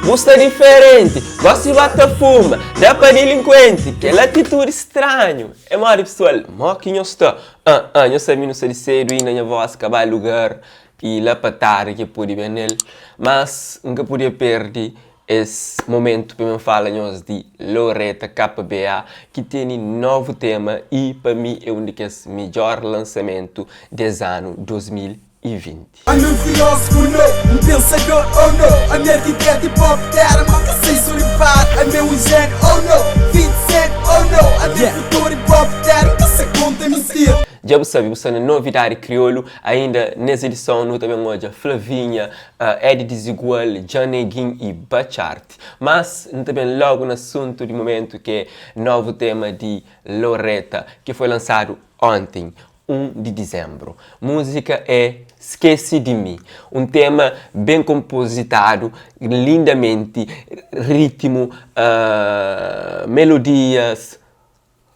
Bu sta diferenti, gosi ba ta fuma, da pa dilinkuenti, kel atitudi stranhu. É modi pesoal, mo ki nhos sta? Ah ah, nhos sabe mi nu sta di sedu inda nha voz ka ba lugar i la pa tardi ki pudi ben nel, mas N ka podia perdi es momentu pa mi fala nhos di Loreta KBA ki teni novu tema i pa mi é un di kes midjor lansamentu des anu 2020. Ami um filósofo no, um pensador oh no Ami arquiteto hip hop terra ma ka sei suripar Ami é um gênio oh no, 20 cent oh no Ami é futuro hip hop terra ka sa conta mentira. Dja bu sabe, bu sta na Novidadi Kriolu. Ainda nes edison nu ta ben odja Flavinha, Edy Desigual, Djan Neguin y Batchart. Mas nu ta ben logu na asuntu di momentu ki é novu tema di Loreta ki foi lansadu onten, 1 di dizenbru. Múzika é Skese di Mi, un tema ben konpozitadu, lindamenti, ritmu, melodias,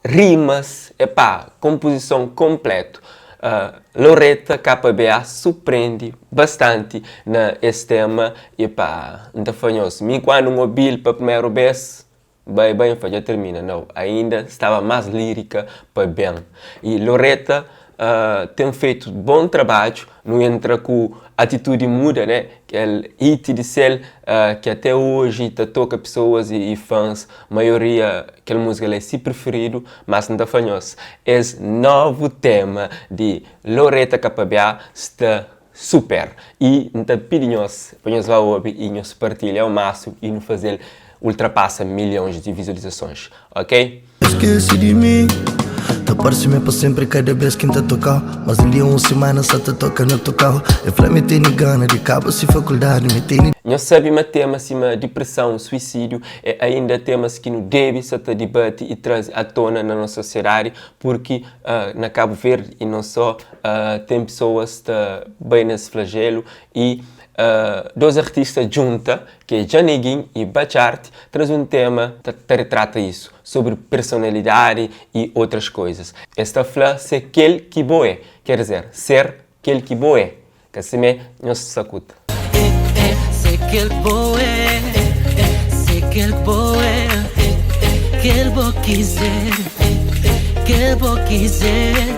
rimas, epá, konpozison konplétu. Loreta KBA surprendi bastanti na es tema, epá, N ta fla nhos, mi kuandu N obi-l pa primeru bês, Bai bai nfa dja termina nau ainda staba mas lirica pa ben e Loreta tem feito bom trabadju nu entra ku atitudi muda ne kel hit di sel ki ate oji ta toka pessoas e fans maioria kel musica la é si preferido mas nta fla nhos es novu tema di Loreta KBA sta Super! I N ta pidi nhos pa nhos ba obi i nhos partilha ao máximo i nu fazel ultrapassa milhões di visualizasons, ok? Skese di mi Ta parse ma é pa senpri kada bes ki N ta toka-u Mas un dia un simana sa ta toka na toka-u E fla ma e tene gana di kaba si fakuldadi Ma e tene. Nhos sabe ma temas sima dipreson, suisídiu é ainda temas ki nu debe sa ta dibati i traze à tona na nos sosiedadi purki na Kabu Verdi i non só Ten pesoas ta bai nes flajelu i 2 artista djunta, ki é Djaneguin i Batchart, traze un tema ta retrata isu, sobri personalidadi i otras koizas. Es ta fla se kel ki bo é, ker dizer, ser kel ki bo é. Ka simé, nhos sakuta. Se kel bo é, se kel bo é, kel bo kizer, kel bo kizer.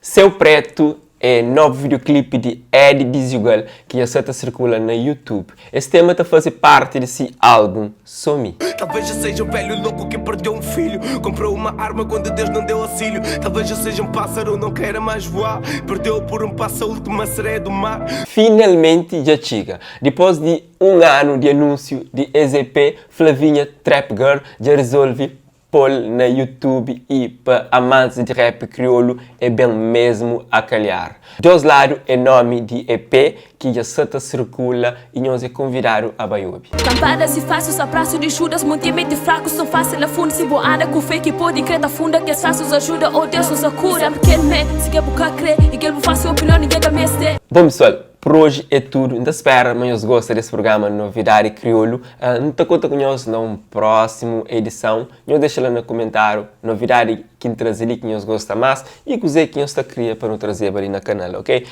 Céu Preto é novu videoclipe di Edy Desigual ki dja sa ta sirkula na YouTube. Es tema ta faze parti di si álbum Só Mi. Talvez eu seja um velho louco que perdeu um filho Comprou uma arma quando Deus não deu auxílio Talvez eu seja um pássaro não queira mais voar Perdeu por um passo a última sereia do mar Finalmenti dja txiga! Dipôs di un anu di anúnsiu di es EP, Flavinha Trap Girl dja rizolve pô-l na YouTube i pa amantis di rap kriolu é ben mesmu a kalhar. Dos Ladu é nomi di EP ki dja sa ta sirkula i nhos é konvidadu a bai obi. Kanpada si fasus abrasu di Judas Munti menti fraku son fasil na fundu Si bu anda ku fe ki podi kre ta funda Kes fasus ajuda oh Deus usa kura Sempre kel me, si ke bu ka kre I kel bu fasi opinion ninguém ka meste. Bom pessoal, por hoje é tudo. N ta spera ma nhos gosta des programa Novidadi Kriolu. N ta konta ku nhos na un prósimu edison. Nhos dexa la na kumentáriu novidadi ki N traze li ki nhos gosta más i kuzê ki nhos ta kria pa nu trazeba li na kanal, ok?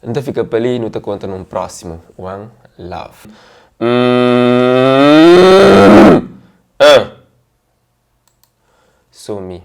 N ta fika pa li, nu ta konta nun prósimu. One love. Sou mi.